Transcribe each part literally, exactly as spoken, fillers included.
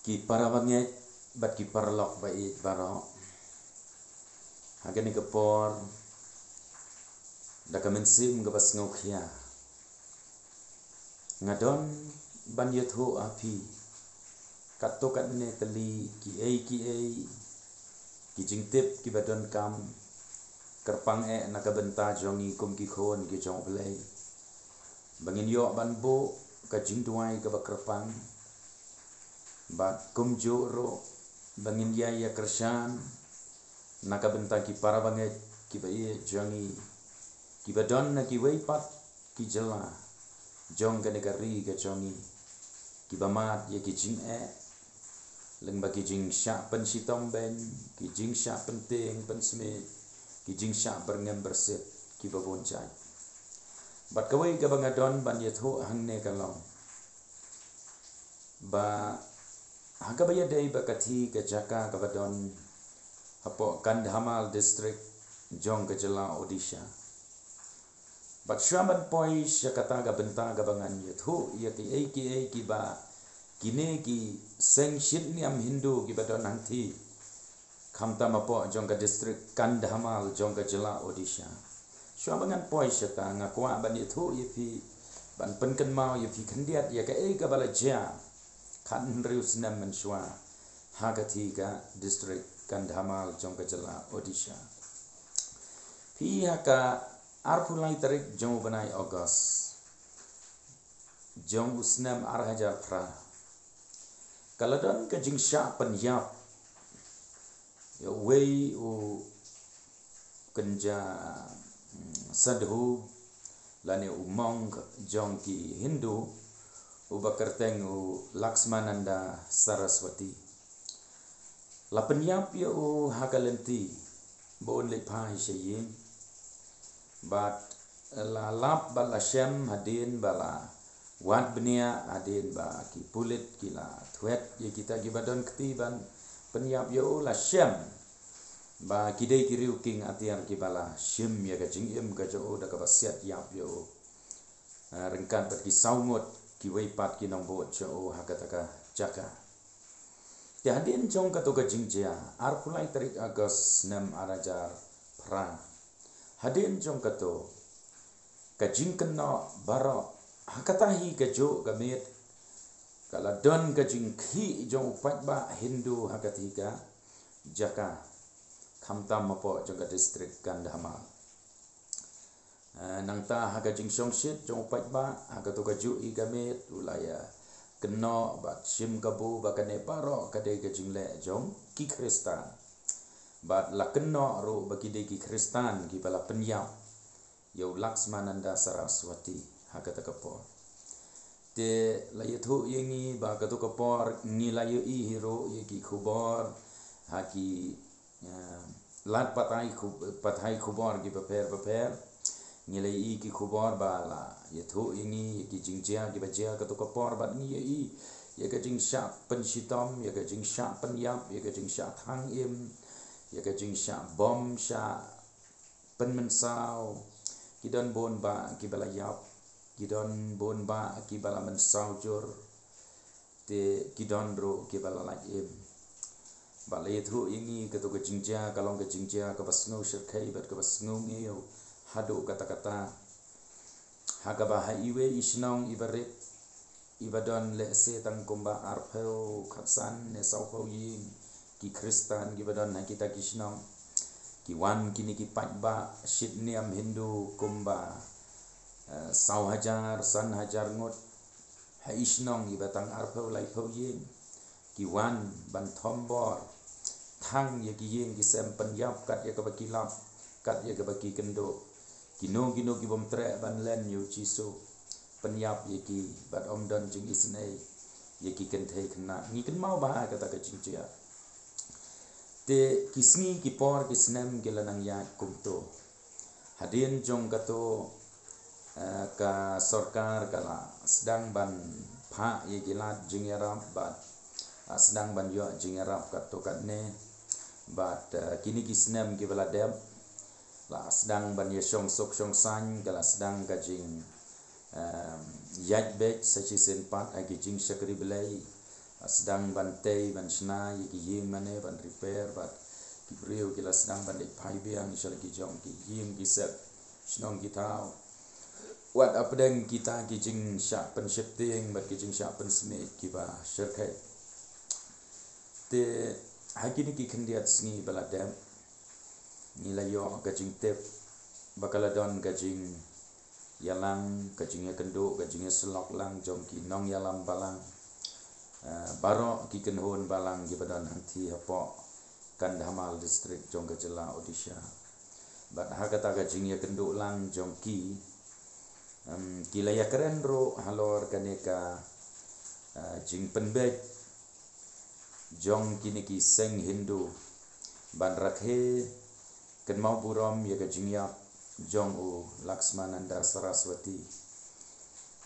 Ki para bangeit bad ki paralok ba ïeit baroh. Ha kane ka por, da ka mynsiem kaba sngewkhia, nga don ban ïathuh ha phi katto katne tylli kiei kiei ki jingtip kiba donkam kyrpang eh na ka bynta jong ngi kum ki khun ki jong U Blei, ba ngin ïoh ban buh ka jingduwai kaba kyrpang, bad kumjuh ruh ba ngin ïai ïakyrshan na ka bynta ki para bangeit kiba ïeit jong ngi, kiba don na kiwei pat ki jylla jong kane ka ri ka jong ngi, kiba mad ïa ki jingeh lyngba ki jingshah pynshitom beiñ, ki jingshah pyntieng pynsmit, ki jingshah byrngem byrsit kiba bun jait. Bad kawei kaba nga don ban ïathuh hangne ka long ba ha kaba ïadei bad ka thie ka jaka kaba don hapoh Kandhamal District jong ka jylla Odisha. Bad shuwa ban poi sha kata ka bynta kaba ngan ïathuh ïa kiei kiei kiba kine ki seng shitniam Hindu kiba don hangthie, khamtam hapoh jong ka district Kandhamal jong ka jylla Odisha. Shuwa ba ngan poi shata, nga kwah ban ïathuh ïa phi, ban pynkynmaw ïa phi khyndiat ïa kaei kaba la jia khathynriew snem mynshuwa ha ka thie ka district Kandhamal jong ka jylla Odisha. Phi, ha ka arphew lai tarik jong u bnai August jong u snem ar hajar phra, ka la don ka jingshah pynïap ïa uwei u kynja, mm, sadhu lane u monk jong ki Hindu, uba kyrteng u Laxmananda Saraswati. La pynïap ïa u ha ka lynti ba un leit phai sha ïing. Bad la lap bad la shem hadien ba la wad bniah, hadien ba ki pulit ki la thwet ïa kita kiba don kti ban pynïap ïa u, la shem ba ki dei ki riew kieng atiar kiba la shim ïa ka jingim ka jong u da kaba siat ïap ïa u. Ah, ryngkat bad ki saw ngut kiwei pat ki nongbud jong u ha kata ka jaka. Te hadien jong kato ka jingjia, arphew lai tarik August snem ar hajar phra, hadien jong kato ka jingkynnoh baroh, ha kata hi kajuh ka miet ka la don ka jingkhih jong u paidbah Hindu ha kata hi ka jaka, khamtam hapoh jong ka district Kandhamal. Eh, nangta ha ka jingshongshit jong u paidbah ha kato kajuh hi ka miet, u la ïa kynnoh bad shim kabu ba kane baroh ka dei ka jingleh jong ki Khristan. Bad la kynnoh ruh ba ki dei ki Khristan kiba la pynïap ïa u Laxmananda Saraswati ha kata ka por. Te la ïathuh ïa ngi ba kato ka por ngi la ïohi hi ruh ïa ki khubor ha ki, eh, lad pathai khub-, pathai khubor kiba pher bapher. Ngi la ïohi ki khubor ba la ïathuh ïa ngi ïa ki jingjia kiba jia kato ka por, bad ngi ïohi ïa ka jingshah pynshitom, ïa ka jingshah pynïap, ïa ka jingshah thang im, ïa ka jingshah bom, shah pynmynsaw. Ki don bun bah kiba la ïap, ki don bun bah kiba la mynsaw jur, te ki don ruh kiba la lait im. Ba la ïathuh ïa ngi kato ka jingjia ka long ka jingjia kaba sngewshyrkhei bad kaba sngewngaïew haduh katta katta, ha kaba ha iwei i shnong iba rit, iba don lehse tang kumba arphew khatsan ne sawphew ïing ki Khristan kiba don ha kita ki shnong, ki wan kine ki paidbah shitniam Hindu kumba, eh, saw hajar san hajar ngut ha i shnong iba tang arphew laiphew ïing. Ki wan ban thombor thang ïa ki ïing ki sem pynïap kat ïa kaba ki lap, kat ïa kaba ki kynduh. Kino kino ki bym treh ban len ïa u Jisu, pynïap ïa ki bad ym don jingisynei ïa ki kynthei khynnah. Ngi kynmaw bha kata ka jingjia. Te ki sngi ki por ki snem ki la nang ïaid kumto. Hadien jong kato, eh, ka sorkar ka la sdang ban phah ïa ki lad jingïarap bad, ah, sdang ban ïoh jingïarap katto katne. Bad, eh, kine ki snem kiba la dep, la sdang ban ïashong suk shong saiñ, ka la sdang ka jing, eh, ïaid beit sa shisien pat ha ki jingshakri Blei. sdang ban tei ban shna ïa ki ïing mane ban repair, bad ki briew ki la sdang ban leit phai biang sha la ki jong ki ïing ki sep shnong ki thaw. Wat hapdeng kita ki jingshah pynsheptieng bad ki jingshah pynsmit kiba syrkhei. Te ha kine ki khyndiat sngi ba la dep, ngi la ïoh ka jingtip ba ka la don ka jingïalang, ka jingïakynduh, ka jingïasyllok lang jong ki nongïalam balang, eh, baroh ki kynhun balang kiba don hangthie hapoh Kandhamal District jong ka jylla Odisha. Bad ha kata ka jingïakynduh lang jong ki, em, ki la ïakren ruh halor kane ka, eh, jingpynbeit jong kine ki seng Hindu ban rakhe kynmaw burom ïa ka jingïap jong u Laxmananda Saraswati,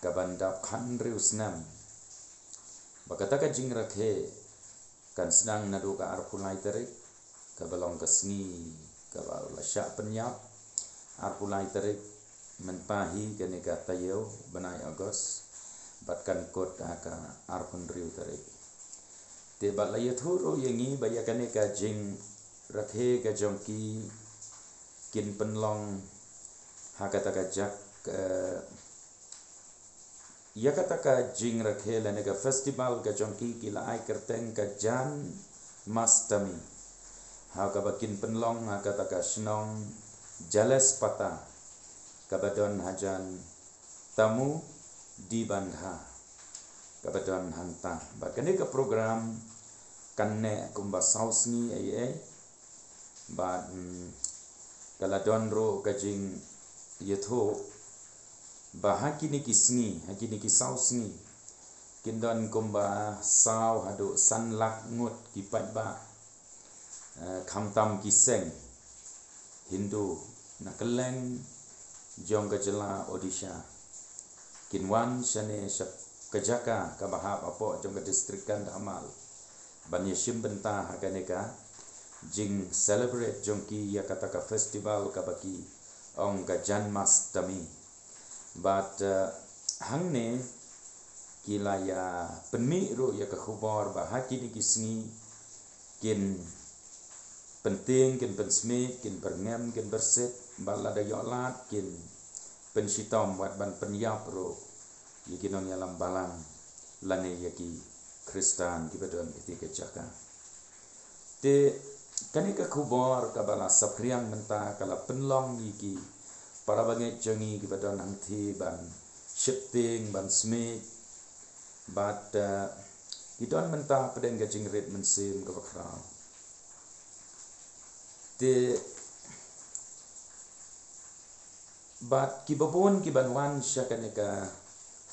kaban dap khathynriew snem. Ba kata ka jingrakhe kan sdang naduh ka arphew lai tarik, kaba long ka sngi kaba la shah pynïap, arphew lai tarik mynta hi kane ka taïew bnai August, bad kan kut ha ka arphew hynriew tarik. Te bad la ïathuh ruh ïa ngi ba ïa kane ka jingrakhe ka jong ki kin pynlong ha kata ka jak, eh, ïa kata ka jingrakhe lane ka festival ka jong ki ki la ai kyrteng ka Janmashtami, ha kaba kin pynlong ha kata ka shnong Jalesh Pata, kaba don hajan Tamu Dibandha, kaba don hangta. Bad kane ka program kan neh kumba saw sngi ei ei. Bad, mm, ka la don ruh ka jingïathuh ba ha kine ki sngi, ha kine ki saw sngi, kin don kumba saw haduh san lak ngut ki paidbah, eh, khamtam ki seng Hindu na kylleng jong ka jylla Odisha kin wan shane sha ka jaka kaba hap hapoh jong ka district Kandhamal ban ïashim bynta ha kane ka jingcelebrate jong ki ïa kata ka festival kaba ki ong ka Janmashtami. Bad, eh, hangne ki la ïa pynmih ruh ïa ka khubor ba ha kine ki sngi kin pyntieng, kin pynsmit, kin byrngem, kin byrsit, bad lada ïoh lad kin pynshitom wat ban pynïap ruh ïa ki nongïalam balang lane ïa ki Khristan kiba don ha kata ka jaka. Te kane ka khubor kaba la saphriang mynta ka la pynlong ïa ki para bangeit jong ngi kiba don hangthie ban sheptieng, ban smit, bad, eh, ki don mynta hapdeng ka jingrit mynsiem kaba khraw. Te bad kiba bun kiban wan sha kane ka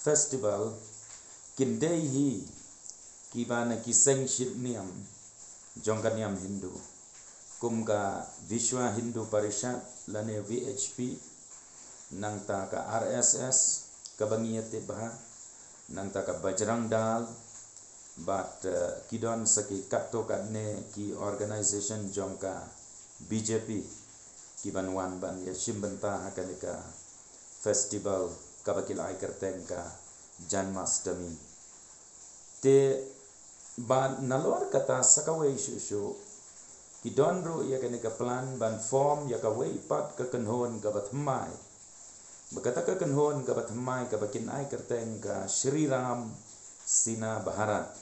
festival kin dei hi kiba na ki seng shit niam jong ka niam Hindu, kum ka Vishwa Hindu Parishad lane V H P, nangta ka R S S kaba ngi ïatip bha, nangta ka Bajrang Dal, bad, eh, ki don sa ki katto katne ki organization jong ka B J P kiban wan ban ïashim bynta ha kane ka festival kaba ki la ai kyrteng ka Janmashtami. Te bad nalor kata sa kawei shuh shuh ki don ruh ïa kane ka plan ban form ïa kawei pat ka kynhun kaba thymmai. Ba kata ka kynhun kaba thymmai kaba kin ai kyrteng ka Shri Ram Sena Bharat.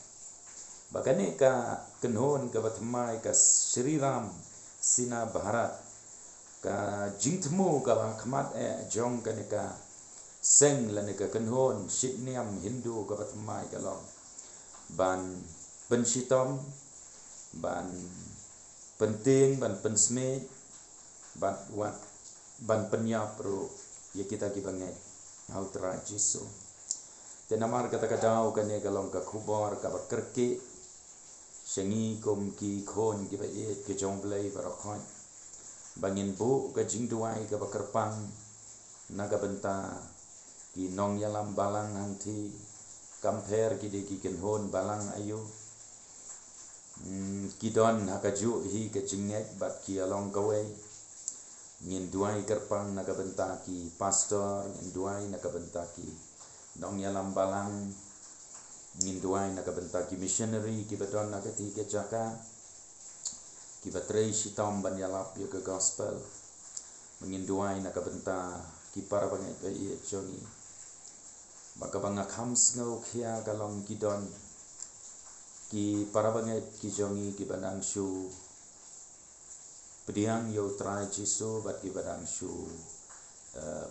Ba kane ka kynhun kaba thymmai ka Shri Ram Sena Bharat, ka jingthmu kaba khmat eh jong kane ka seng lane ka kynhun shit niam Hindu kaba thymmai ka long ban pynshitom, ban pyntieng, ban pynsmit, bad wat ban pynïap ruh ïa kita kiba ngeit ha u Trai Jisu. Te namar kata ka daw kane ka long ka khubor kaba kyrkieh sha ngi kum ki khun kiba ïeit ki jong U Blei baroh khoit, ba ngin buh ka jingduwai kaba kyrpang na ka bynta ki nongïalam balang hangthie, kam pher ki dei ki kynhun balang aïu. Hmm, ki don ha kajuh hi ka jingngeit bad ki ïa long kawei. Ngin duwai kyrpang na ka bynta ki pastor, ngin duwai na ka bynta ki nongïalam balang. Ngin duwai na ka bynta ki missionary kiba don na kata ka jaka, kiba trei shitom ban ïalap ïa ka gospel. Ngin duwai na ka bynta ki para bangeit ba ïeit jong ngi. Ba kaba nga kham sngew khia ka long ki don ki para bangeit ki jong ngi kiba dang shu pdiang ïa u Trai Jisu bad kiba dang shu, eh,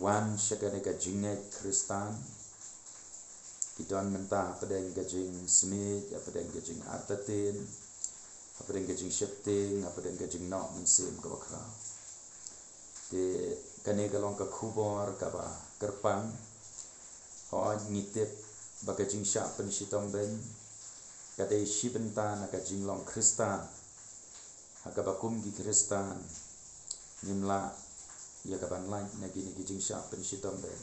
wan sha kane ka jingngeit Khristan. Ki don mynta hapdeng ka jingsmit, hapdeng ka jingartatien, hapdeng ka jingsheptieng, hapdeng ka jingnoh mynsiem kaba khraw. Te kane ka long ka khubor kaba kyrpang. Hooid, ngi tip ba ka jingshah pynshitom beiñ ka dei shi bynta na ka jinglong Khristan. Ha kaba kum ki Khristan ngim lah ïa ka ban lait na kine ki jingshah pynshitom beiñ.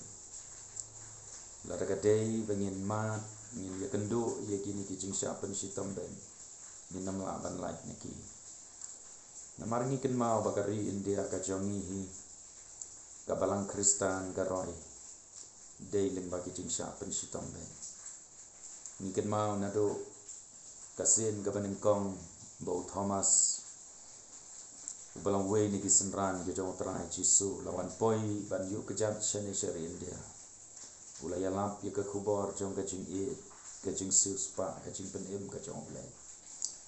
Lada ka dei ba ngin mad, ngin ïakynduh ïa kine ki jingshah pynshitom beiñ, ngin ym lah ban lait na ki. Namar ngi kynmaw ba ka ri India ka jong ngi hi, ka balang Khristan ka roi dei lyngba ki jingshah pynshitom beiñ. Ngi kynmaw naduh ka sien kaba nyngkong ba u Thomas, uba long uwei na ki synran ki jong u Trai Jisu, la wan poi ban ïuh kjat shane sha ri India. U la ïalap ïa ka khubor jong ka jingïeit, ka jingsiewspah, ka jingpynim ka jong U Blei.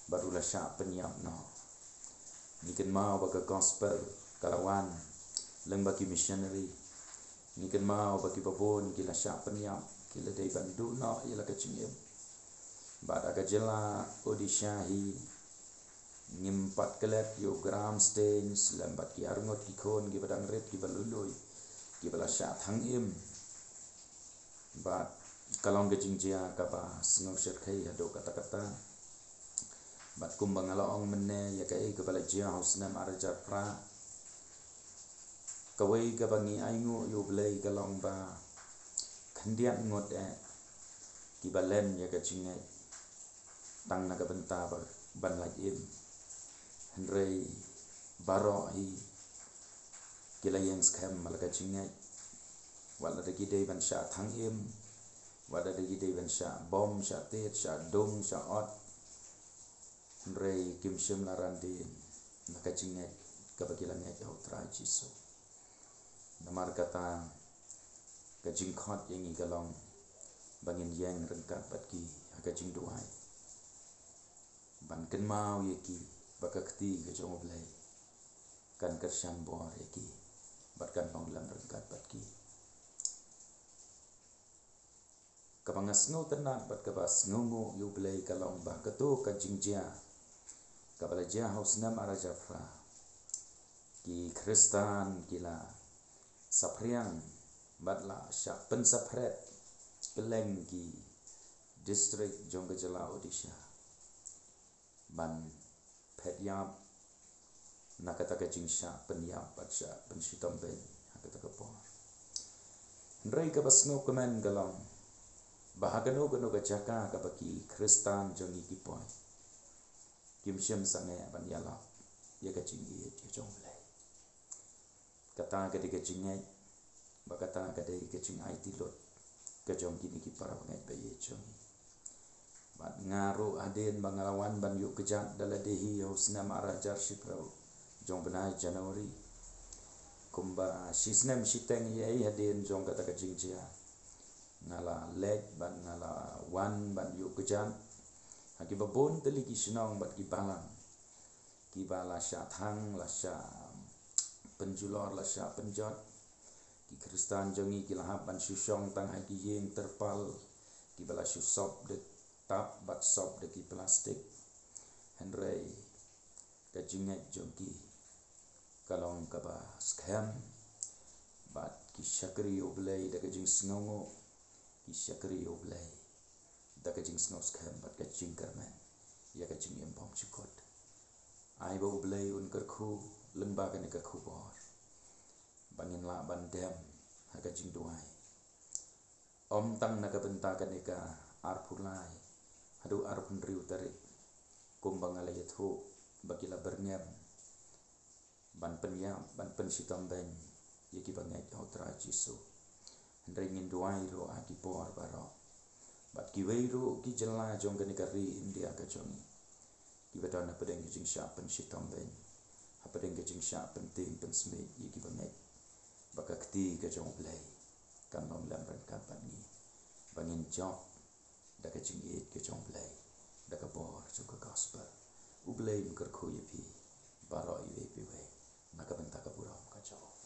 Bad u la shah pynïap noh. Ngi kynmaw ba ka gospel ka la wan lyngba ki missionary. Ngi kynmaw ba kiba bun ki la shah pynïap, ki la dei ban duh noh ïa la ka jingim. Bad ha ka jylla Odisha hi, ngim pat klet ïa u Gram Staines lem bad ki arngut ki khun kiba dang rit, kiba lui lui, kiba la shah thang im. Bad ka long ka jingjia kaba sngewshyrkhei haduh katta katta. Bad kumba nga la ong mynne, ïa kaei kaba la jia ha u snem ar hajar phra, kawei kaba ngi ainguh ïa U Blei ka long ba khyndiat ngut eh kiba len ïa ka jingngeit tang na ka bynta ba ban lait im. Hynrei baroh hi ki la ïeng skhem ha la ka jingngeit. Wat lada ki dei ban shah thang im, wat lada ki dei ban shah bom, shah tied, shah dung, shah ot, hynrei kim shym la ran dien na ka jingngeit kaba ki la ngeit ha u Trai Jisu. Namar kata, ka jingkhot ïa ngi ka long ba ngin ïeng ryngkat bad ki ha ka jingduwai, ban kynmaw ïa ki ba ka kti ka jong U Blei kan kyrshan bor ïa ki bad kan long lem ryngkat bad ki. Kaba nga sngewtynnat bad kaba sngewnguh ïa U Blei ka long ba kato ka jingjia kaba la jia ha u snem ar hajar phra, ki Khristan ki la saphriang bad la shah pynsaphriang kylleng ki district jong ka jylla Odisha ban phet ïap na kata ka jingshah pynïap bad shah pynshitom beiñ ha kata ka por. Hynrei kaba sngewkmen ka long ba ha kano kano ka jaka kaba ki Khristan jong ngi ki poi, kim shym sangeh ban ïalap ïa ka jingïeit ka jong U Blei. Kata ka dei ka jingngeit, ba kata ka dei ka jingaiti lut ka jong kine ki para bangeit ba ïeit jong ngi. Bad nga ruh hadien ba nga la wan ban ïuh kjat da lade hi ha u snem ar hajar shiphew jong u bnai January, kumba shi snem shiteng ïa hadien jong kata ka jingjia, nga la leit bad nga la wan ban ïuh kjat ha kiba bun tylli ki shnong bad ki balang kiba la shah thang, la shah pynjulor, la shah pynjot. Ki Khristan jong ngi ki la hap ban shu shong tang ha ki ïing tirpal kiba la shu sop da tap bad sop da ki plastik. Hynrei ka jingngeit jong ki ka long kaba skhem bad ki shakri ïa U Blei da ka jingsngewnguh, ki shakri ïa U Blei da ka jingsngewskhem bad ka jingkyrmen ïa ka jingim bymjukut. Ai ba U Blei un kyrkhu lyngba kane ka khubor ba ngin lah ban dem ha ka jingduwai, ym tang na ka bynta kane ka arphew lai haduh arphew hynriew tarik, kumba nga la ïathuh ba ki la byrngem ban pynïap, ban pynshitom beiñ ïa kiba ngeit ha u Trai Jisu. Hynrei ngin duwai ruh ha ki por baroh Bad kiwei ruh ki jylla jong kane ka ri India ka jong ngi, kiba don hapdeng ka jingshah pynshitom beiñ, hapdeng ka jingshah pyntieng pynsmit ïa kiba ngeit, ba ka kti ka jong U Blei kan long lem ryngkat bad ngi, ba ngin jop da ka jingïeit ka jong U Blei, da ka bor jong ka gospel. U Blei un kyrkhu ïa phi baroh iwei pa iwei na ka bynta ka burom ka jong U.